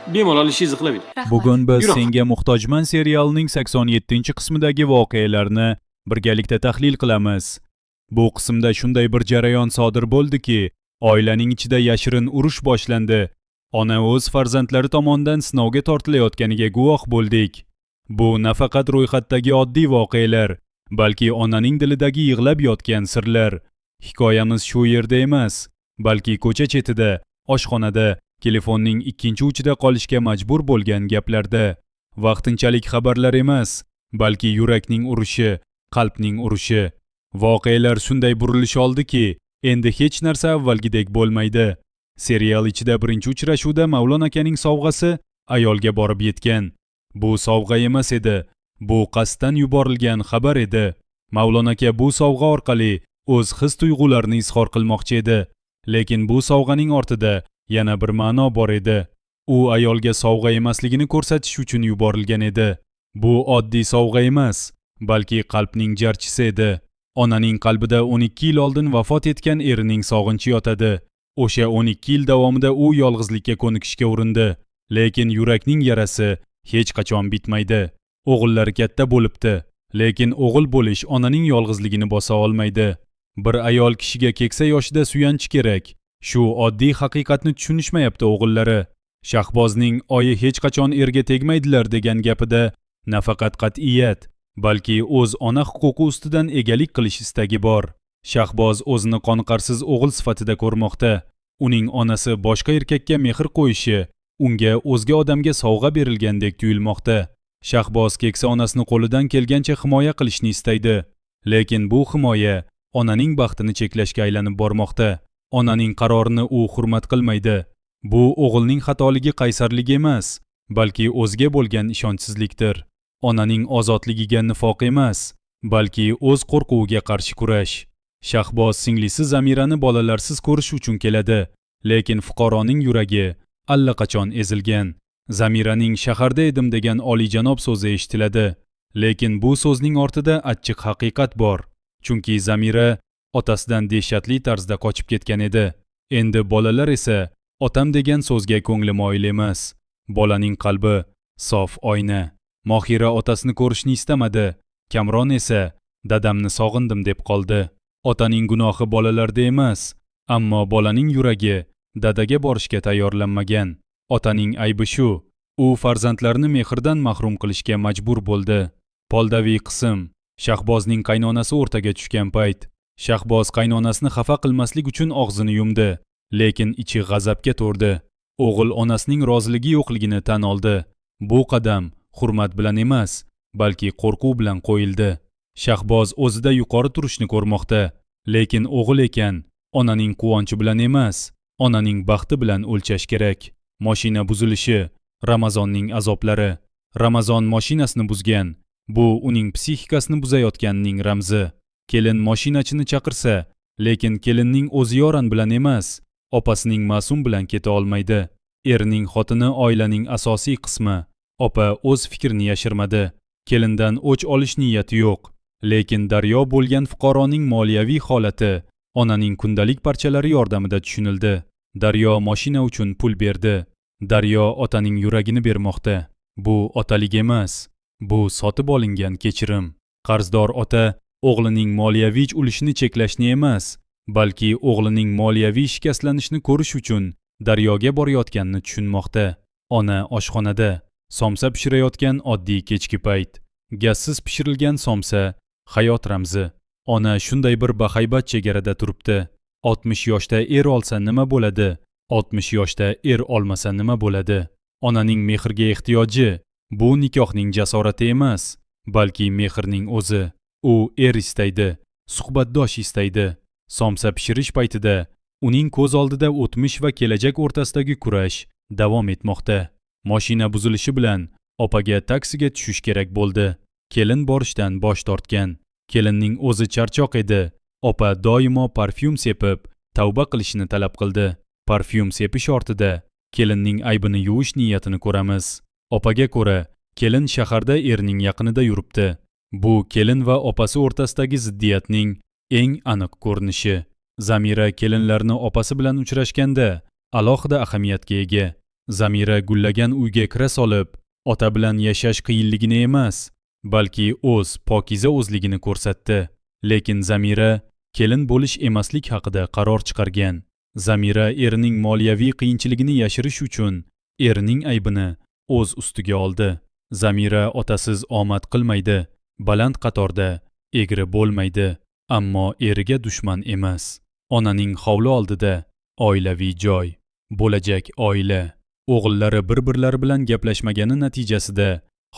Bemalol ishingizni qilavering. Rahmat. Bugun biz Yurib. Senga muhtojman serialining 87-qismidagi voqealarni birgalikda tahlil qilamiz. Bu qismda shunday bir jarayon sodir bo'ldiki, oilaning ichida yashirin urush boshlandi. Ona o'z farzandlari tomonidan sinovga tortilayotganiga guvoh bo'ldik. Bu nafaqat ro'yxatdagi oddiy voqealar, balki onaning dilidagi yig'lab yotgan sirlar. Hikoyamiz shu yerda emas, balki ko'cha chetida, oshxonada, telefonning ikkinchi uchida qolishga majbur bo'lgan gaplarda. Vaqtinchalik xabarlar emas, balki yurakning urishi, qalbning urishi. Voqealar shunday burilish oldiki, endi hech narsa avvalgidek bo'lmaydi. Serial ichida birinchi uchrashuvda Mavlon akaning sovg'asi ayolga borib yetgan. Bu sovg'a emas edi, bu qasddan yuborilgan xabar edi. Mavlon aka bu sovg'a orqali o'z his-tuyg'ularini izhor qilmoqchi edi. Lekin bu sovg'aning ortida yana bir ma'no bor edi. U ayolga sovg'a emasligini ko'rsatish uchun yuborilgan edi. Bu oddiy sovg'a emas, balki qalbning jarchisi edi. Onaning qalbida 12 yil oldin vafot etgan erining sog'inchi yotadi. O'sha 12 yil davomida u yolg'izlikka ko'nikishga urindi, lekin yurakning yarasi hech qachon bitmaydi. O'g'illari katta bo'libdi, lekin o'g'il bo'lish onaning yolg'izligini bosa olmaydi. Bir ayol kishiga keksa yoshida suyanch kerak. Shu oddiy haqiqatni tushunishmayapti o'g'illari. Shahbozning oyi hech qachon erga tegmaydilar degan gapida nafaqat qat'iyat, balki o'z ona huquqi ustidan egalik qilish istagi bor. Shahboz o'zini qoniqarsiz o'g'il sifatida ko'rmoqda. Uning onasi boshqa erkakka mehr qo'yishi unga o'zga odamga sovg'a berilgandek tuyulmoqda. Shahboz keksa onasini qo'lidan kelgancha himoya qilishni istaydi. Lekin bu himoya onaning baxtini cheklashga aylanib bormoqda. Onaning qarorini u hurmat qilmaydi. Bu o'g'ilning xatoligi qaysarlik emas, balki o'ziga bo'lgan ishonchsizlikdir. Onaning ozodligiga nifoq emas, balki o'z qo'rquviga qarshi kurash. Shahboz singlisi Zamirani bolalarsiz ko'rish uchun keladi, lekin fuqaroning yuragi allaqachon ezilgan. Zamiraning shaharda edim degan oliyjanob so'zi eshitiladi, lekin bu so'zning ortida achchiq haqiqat bor. Chunki Zamira otasidan dehshatli tarzda qochib ketgan edi. Endi bolalar esa otam degan so'zga ko'ngli moyil emas. Bolaning qalbi sof oyna. Mohira otasini ko'rishni istamadi. Kamron esa dadamni sog'indim deb qoldi. Otaning gunohi bolalarda emas, ammo bolaning yuragi dadaga borishga tayyorlanmagan. Otaning aybi shu, u farzandlarini mehrdan mahrum qilishga majbur bo'ldi. Poldaviy qism Shahbozning qaynonasi o'rtaga tushgan payt, Shahboz qaynonasini xafa qilmaslik uchun og'zini yumdi, lekin ichi g'azabga to'ldi. O'g'il onasining roziligi yo'qligini tan oldi. Bu qadam hurmat bilan emas, balki qo'rquv bilan qo'yildi. Shahboz o'zida yuqori turishni ko'rmoqda, lekin o'g'il ekan, onaning quvonchi bilan emas, onaning baxti bilan o'lchash kerak. Mashina buzilishi, Ramazonning azoblari. Ramazon mashinasini buzgan. Bu uning psixikasini buzayotganining ramzi. Kelin mashinachini chaqirsa, lekin kelinning o'zi yoran bilan emas, opasining Ma'sum bilan keta olmaydi. Erning xotini oilaning asosiy qismi. Opa o'z fikrini yashirmadi. Kelindan o'ch olish niyati yo'q. Lekin daryo bo'lgan fuqaroning moliyaviy holati onaning kundalik parchalari yordamida tushunildi. Daryo mashina uchun pul berdi. Daryo otaning yuragini bermoqda. Bu otalik emas, bu sotib olingan kechirim. Qarzdor ota o'g'lining moliyaviy ulushini cheklashni emas, balki o'g'lining moliyaviy shikastlanishini ko'rish uchun daryoga borayotganini tushunmoqda. Ona oshxonada somsa pishirayotgan oddiy kechki payt. Gazsiz pishirilgan somsa hayot ramzi. Ona shunday bir bahaybat chegarada turibdi. 60 yoshda er olsa nima bo'ladi? 60 yoshda er olmasa nima bo'ladi? Onaning mehrga ehtiyoji bu nikohning jasorati emas, balki mehrning o'zi. U er istaydi, suhbatdosh istaydi. Somsa pishirish paytida uning ko'z oldida o'tmish va kelajak o'rtasidagi kurash davom etmoqda. Mashina buzilishi bilan opaga taksiga tushish kerak bo'ldi. Kelin borishdan bosh tortgan. Kelinning o'zi charchoq edi. Opa doimo parfyum sepib, tavba qilishini talab qildi. Parfyum sepish ortida kelinning aybini yuvish niyatini ko'ramiz. Opaga ko'ra, kelin shaharda erining yaqinida yuribdi. Bu kelin va opasi o'rtasidagi ziddiyatning eng aniq ko'rinishi. Zamira kelinlarni opasi bilan uchrashganda alohida ahamiyatga ega. Zamira gullagan uyga kira solib, ota bilan yashash qiyinligini emas, balki o'z pokiza o'zligini ko'rsatdi. Lekin Zamira kelin bo'lish emaslik haqida qaror chiqargan. Zamira erining moliyaviy qiyinchiligini yashirish uchun erining aybini o'z ustiga oldi. Zamira otasiz omad qilmaydi, baland qatorda egri bo'lmaydi, ammo eriga dushman emas. Onaning hovli oldida oilaviy joy, bo'lajak oila. O'g'illari bir-birlari bilan gaplashmagani natijasida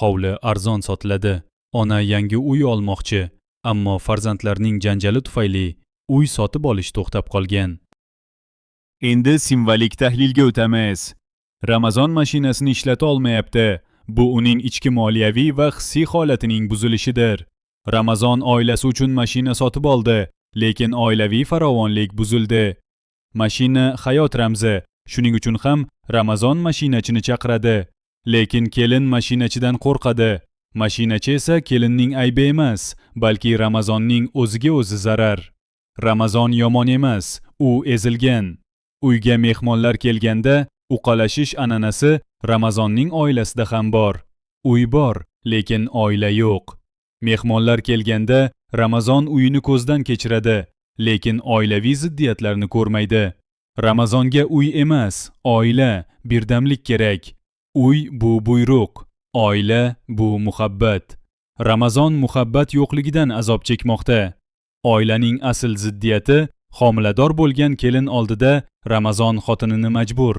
hovli arzon sotiladi. Ona yangi uy olmoqchi, ammo farzandlarning janjali tufayli uy sotib olish to'xtab qolgan. Endi simvolik tahlilga o'tamiz. Ramazon mashinasini ishlata olmayapti. Bu uning ichki moliyaviy va hissiy holatining buzilishidir. Ramazon oilasi uchun mashina sotib oldi, lekin oilaviy farovonlik buzildi. Mashina hayot ramzi. Shuning uchun ham Ramazon mashinachini chaqiradi. Lekin kelin mashinachidan qo'rqadi. Mashinachi esa kelinning aybi emas, balki Ramazonning o'ziga o'zi zarar. Ramazon yomon emas, u ezilgan. Uyga mehmonlar kelganda uqalashish an'anasi Ramazonning oilasida ham bor. Uy bor, lekin oila yo'q. Mehmonlar kelganda Ramazon uyini ko'zdan kechiradi, lekin oilaviy ziddiyatlarni ko'rmaydi. Ramazonga uy emas, oila, birdamlik kerak. Uy bu buyruq, oila bu muhabbat. Ramazon muhabbat yo'qligidan azob chekmoqda. Oilaning asl ziddiyati homilador bo'lgan kelin oldida Ramazon xotinini majbur.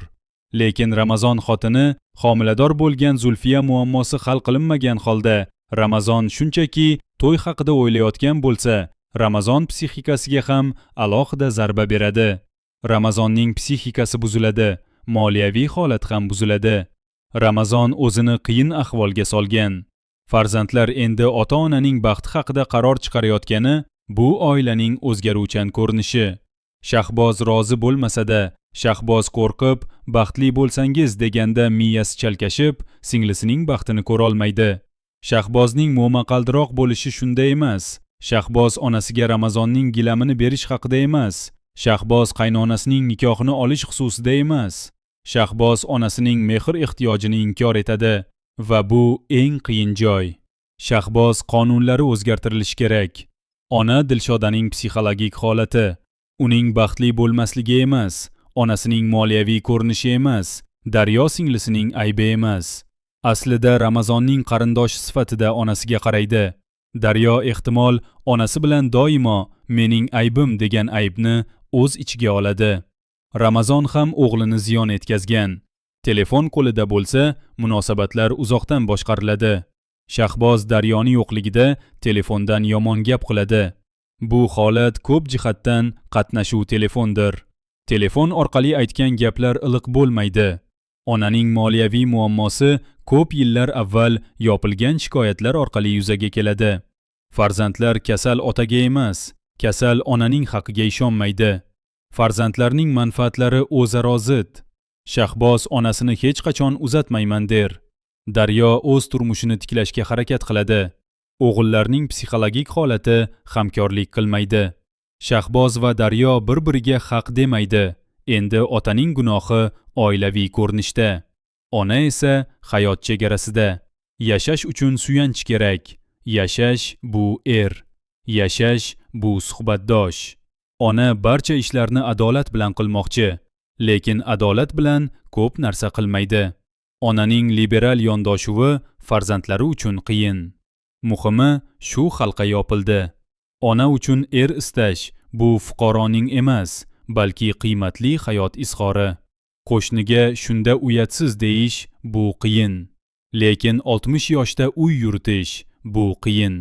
Lekin Ramazon xotini homilador bo'lgan Zulfiya muammosi hal qilinmagan holda Ramazon shunchaki to'y haqida o'ylayotgan bo'lsa, Ramazon psixikasiga ham alohida zarba beradi. Ramazonning psixikasi buziladi, moliyaviy holat ham buziladi. Ramazon o'zini qiyin ahvolga solgan. Farzandlar endi ota-onaning baxti haqida qaror chiqarayotgani bu oilaning o'zgaruvchan ko'rinishi. Shahboz rozi bo'lmasa-da, Shahboz qo'rqib, baxtli bo'lsangiz deganda miyasi chalkashib, singlisining baxtini ko'rolmaydi. Shahbozning momaqaldiroq bo'lishi shunda emas. Shahboz onasiga Ramazonning gilamini berish haqida emas. Shahboz qaynonasining nikohini olish xususida emas. Shahboz onasining mehr ehtiyojini inkor etadi va bu eng qiyin joy. Shahboz qonunlari o'zgartirilishi kerak. Ona Dilshodaning psixologik holati, uning baxtli bo'lmasligi emas, onasining moliyaviy ko'rinishi emas, Daryo singlisining aybi emas. Aslida Ramazonning qarindoshi sifatida onasiga qaraydi. Daryo ehtimol onasi bilan doimo mening aybim degan aybni o'z ichiga oladi. Ramazon ham o'g'lini ziyon etkazgan. Telefon qo'lida bo'lsa, munosabatlar uzoqdan boshqariladi. Shahboz Daryoni yo'qligida telefondan yomon gap qiladi. Bu holat ko'p jihatdan qatnashuv telefondir. Telefon orqali aytgan gaplar iliq bo'lmaydi. Onaning moliyaviy muammosi ko'p yillar avval yopilgan shikoyatlar orqali yuzaga keladi. Farzandlar kasal otaga emas, kasal onaning haqiga ishonmaydi. Farzandlarning manfaatlari o'zaro zid. Shahboz onasini hech qachon uzatmayman der. Daryo o'z turmushini tiklashga harakat qiladi. O'g'illarning psixologik holati hamkorlik qilmaydi. Shahboz va Daryo bir-biriga haq demaydi. Endi otaning gunohi oilaviy ko'rinishda. Ona esa hayot chegarasida. Yashash uchun suyanch kerak. Yashash bu er. Yashash bu suhbatdosh. Ona barcha ishlarni adolat bilan qilmoqchi, lekin adolat bilan ko'p narsa qilmaydi. Onaning liberal yondashuvi farzandlari uchun qiyin. Muhimi, shu halqa yopildi. Ona uchun er istash bu fuqaroning emas, balki qiymatli hayot izhori. Qo'shniga shunda uyatsiz deyish bu qiyin. Lekin 60 yoshda uy yuritish bu qiyin.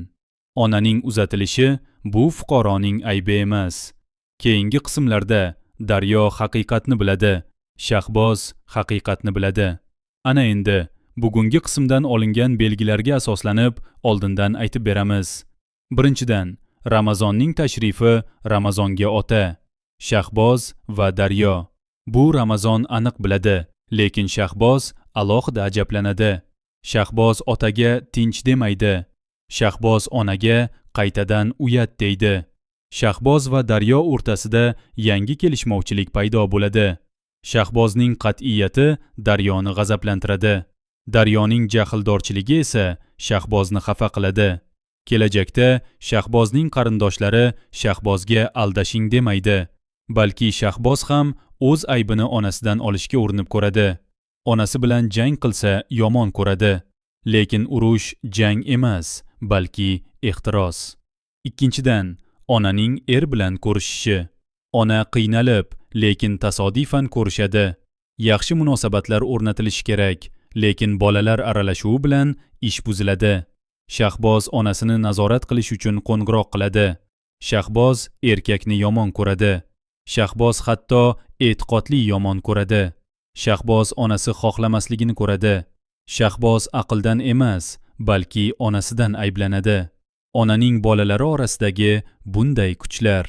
Onaning uzatilishi bu fuqaroning aybi emas. Keyingi qismlarda Daryo haqiqatni biladi, Shahboz haqiqatni biladi. Ana endi bugungi qismdan olingan belgilarga asoslanib oldindan aytib beramiz. Birinchidan, Ramazonning tashrifi Ramazonga ota, Shahboz va Daryo. Bu Ramazon aniq biladi, lekin Shahboz alohida ajablanadi. Shahboz otaga tinch demaydi. Shahboz onaga qaytadan uyat deydi. Shahboz va Daryo o'rtasida yangi kelishmovchilik paydo bo'ladi. Shahbozning qat'iyati Daryoni g'azablantiradi. Daryoning jahldorchiligi esa Shahbozni xafa qiladi. Kelajakda Shahbozning qarindoshlari Shahbozga aldashing demaydi, balki Shahboz ham o'z aybini onasidan olishga urinib ko'radi. Onasi bilan jang qilsa yomon ko'radi. Lekin urush jang emas, balki ehtiros. Ikkinchidan, onaning er bilan ko'rishishi. Ona qiynalib, lekin tasodifan ko'rishadi. Yaxshi munosabatlar o'rnatilishi kerak, lekin bolalar aralashuvi bilan ish buziladi. Shahboz onasini nazorat qilish uchun qo'ng'iroq qiladi. Shahboz erkakni yomon ko'radi. Shahboz hatto e'tiqodli yomon ko'radi. Shahboz onasi xohlamasligini ko'radi. Shahboz aqldan emas, balki onasidan ayblanadi. Onaning bolalari orasidagi bunday kuchlar.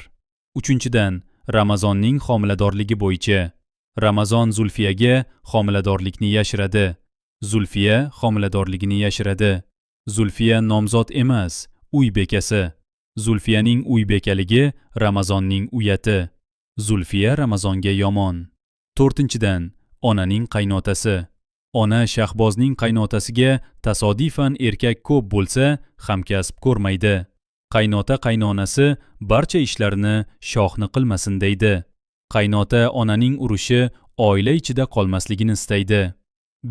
Uchinchidan, Ramazonning homiladorligi bo'yicha. Ramazon Zulfiyaga homiladorlikni yashiradi. Zulfiya homiladorligini yashiradi. Zulfiya nomzod emas, uy bekasi. Zulfiyaning uy bekaligi Ramazonning uyati. Zulfiya Ramazonga yomon. To'rtinchidan, onaning qaynotasi. Ona Shahbozning qaynotasiga tasodifan erkak ko'p bo'lsa, hamkasb ko'rmaydi. Qaynota qaynonasi barcha ishlarini shohni qilmasin deydi. Qaynota onaning urushi oila ichida qolmasligini istaydi.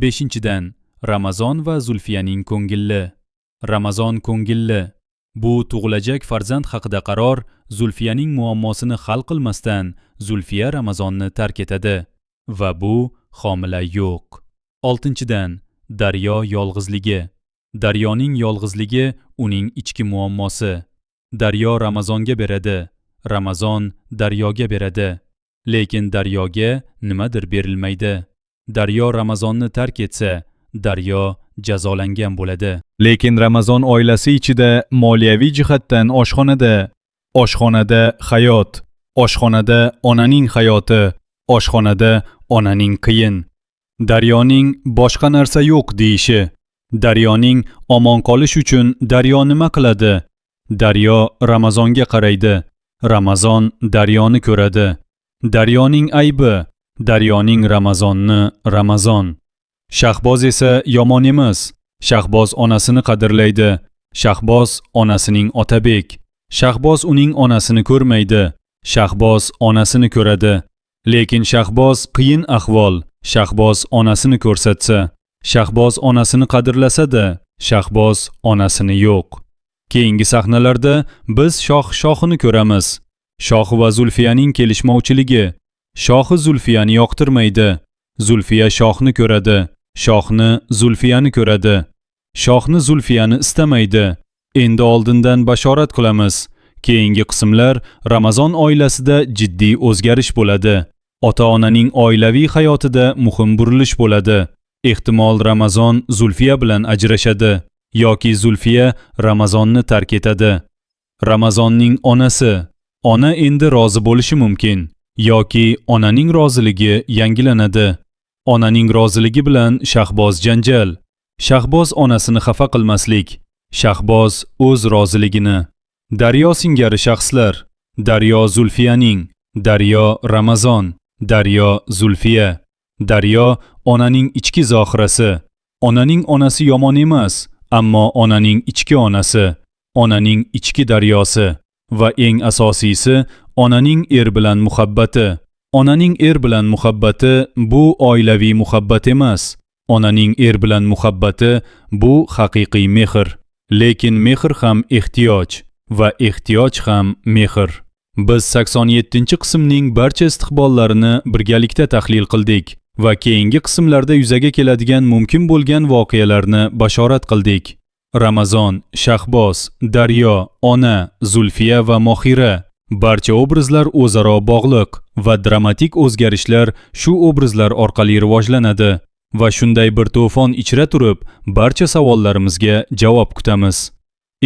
Beshinchidan, Ramazon va Zulfiyaning ko'ngilli. Ramazon ko'ngilli. Bu tug'ilajak farzand haqida qaror Zulfiyaning muammosini hal qilmasdan Zulfiya Ramazonni tark etadi va bu homila yo'q. Oltinchidan, Daryo yolg'izligi. Daryoning yolg'izligi uning ichki muammosi. Daryo Ramazonga beradi, Ramazon Daryoga beradi. Lekin Daryoga nimadir berilmaydi. Daryo Ramazonni tark etsa, Daryo jazolangan bo'ladi. Lekin Ramazon oilasi ichida moliyaviy jihatdan oshxonada, oshxonada hayot, oshxonada onaning hayoti, oshxonada onaning qiyin. Daryoning boshqa narsa yo'q deyishi. Daryoning omon qolish uchun Daryo nima qiladi? Daryo Ramazonga qaraydi. Ramazon Daryoni ko'radi. Daryoning aybi, Daryoning Ramazonni Ramazon. Shahboz esa yomon emas. Shahboz onasini qadrlaydi. Shahboz onasining otabek. Shahboz uning onasini ko'rmaydi. Shahboz onasini ko'radi. Lekin Shahboz qiyin ahvol. Shahboz onasini ko'rsatsa, Shahboz onasini qadrlasa-da, Shahboz onasini yo'q. Keyingi sahnalarda biz shoh shohini ko'ramiz. Shoh va Zulfiyaning kelishmovchiligi. Shohi Zulfiyani yoqtirmaydi. Zulfiya shohni ko'radi. Shohni Zulfiyani ko'radi. Shohni Zulfiyani istamaydi. Endi oldindan bashorat qilamiz. Keyingi qismlar Ramazon oilasida jiddiy o'zgarish bo'ladi. Ota-onaning oilaviy hayotida muhim burilish bo'ladi. Ehtimol Ramazon Zulfiya bilan ajrashadi yoki Zulfiya Ramazonni tark etadi. Ramazonning onasi, ona endi rozi bo'lishi mumkin yoki onaning roziligi yangilanadi. Onaning roziligi bilan Shahboz janjal. Shahboz onasini xafa qilmaslik. Shahboz o'z roziligini. Daryo singari shaxslar. Daryo Zulfiyaning, Daryo Ramazon, Daryo Zulfiya. Daryo onaning ichki zohirasi. Onaning onasi yomon emas, ammo onaning ichki onasi, onaning ichki daryosi va eng asosiysi onaning er bilan muhabbati. Onaning er bilan muhabbati bu oilaviy muhabbat emas. Onaning er bilan muhabbati bu haqiqiy mehr. Lekin mehr ham ehtiyoj va ehtiyoj ham mehr. Biz 87-qismning barcha istiqbollarini birgalikda tahlil qildik va keyingi qismlarda yuzaga keladigan mumkin bo'lgan voqealarni bashorat qildik. Ramazon, Shahboz, Daryo, ona, Zulfiya va Mohira barcha obrazlar o'zaro bog'liq va dramatik o'zgarishlar shu obrazlar orqali rivojlanadi va shunday bir to'fon ichra turib barcha savollarimizga javob kutamiz.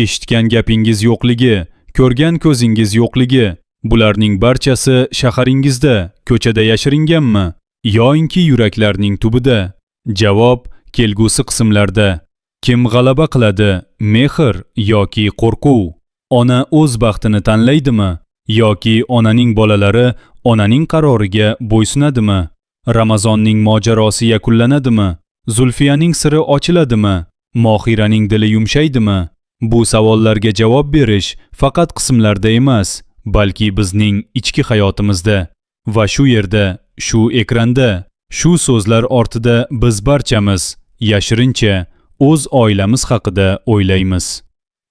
Eshitgan gapingiz yo'qligi, ko'rgan ko'zingiz yo'qligi, bularning barchasi shaharingizda, ko'chada yashiringanmi yoinki yuraklarning tubida? Javob kelgusi qismlarda. Kim g'alaba qiladi, mehr yoki qo'rquv? Ona o'z baxtini tanlaydimi yoki onaning bolalari onaning qaroriga bo'ysunadimi? Ramazonning mojarosi yakunlanadimi? Zulfiyaning siri ochiladimi? Mohiraning dili yumshaydimi? Bu savollarga javob berish faqat qismlarda emas, balki bizning ichki hayotimizda. Va shu yerda, shu ekranda, shu so'zlar ortida biz barchamiz yashirincha o'z oilamiz haqida o'ylaymiz.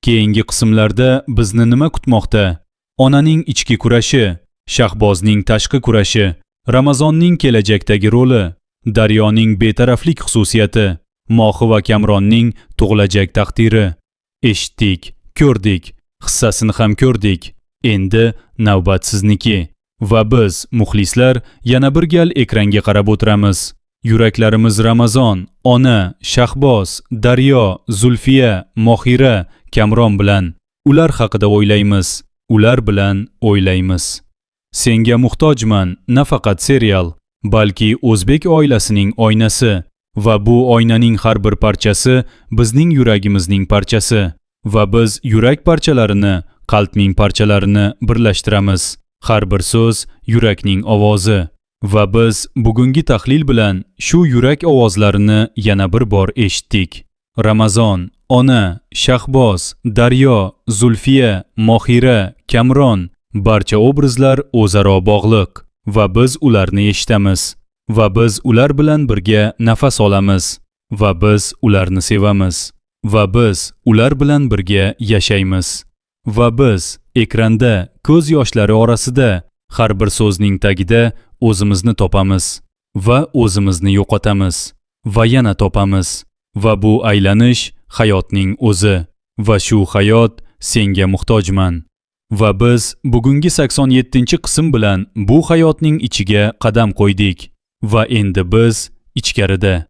Keyingi qismlarda bizni nima kutmoqda? Onaning ichki kurashi, Shahbozning tashqi kurashi, Ramazonning kelajakdagi roli, Daryoning betaraflik xususiyati, Mohi va Kamronning tug'ilajak taqdiri. Eshitdik, ko'rdik, hissasini ham ko'rdik. Endi navbat sizniki. Va biz, muxlislar, yana bir gal ekranga qarab o'tiramiz. Yuraklarimiz Ramazon, ona, Shahboz, Daryo, Zulfiya, Mohira, Kamron bilan. Ular haqida o'ylaymiz, ular bilan o'ylaymiz. Senga muhtojman nafaqat serial, balki o'zbek oilasining oynasi va bu oynaning har bir parchasi bizning yuragimizning parchasi va biz yurak parchalarini, qalbning parchalarini birlashtiramiz. Har bir so'z yurakning ovozi va biz bugungi tahlil bilan shu yurak ovozlarini yana bir bor eshitdik. Ramazon, ona, Shahboz, Daryo, Zulfiya, Mohira, Kamron, barcha obrazlar o'zaro bog'liq va biz ularni eshitamiz va biz ular bilan birga nafas olamiz va biz ularni sevamiz va biz ular bilan birga yashaymiz va biz ekranda ko'z yoshlari orasida har bir so'zning tagida o'zimizni topamiz va o'zimizni yo'qotamiz va yana topamiz va bu aylanish hayotning o'zi va shu hayot senga muhtojman. Va biz bugungi 87-qism bilan bu hayotning ichiga qadam qo'ydik va endi biz ichkarida.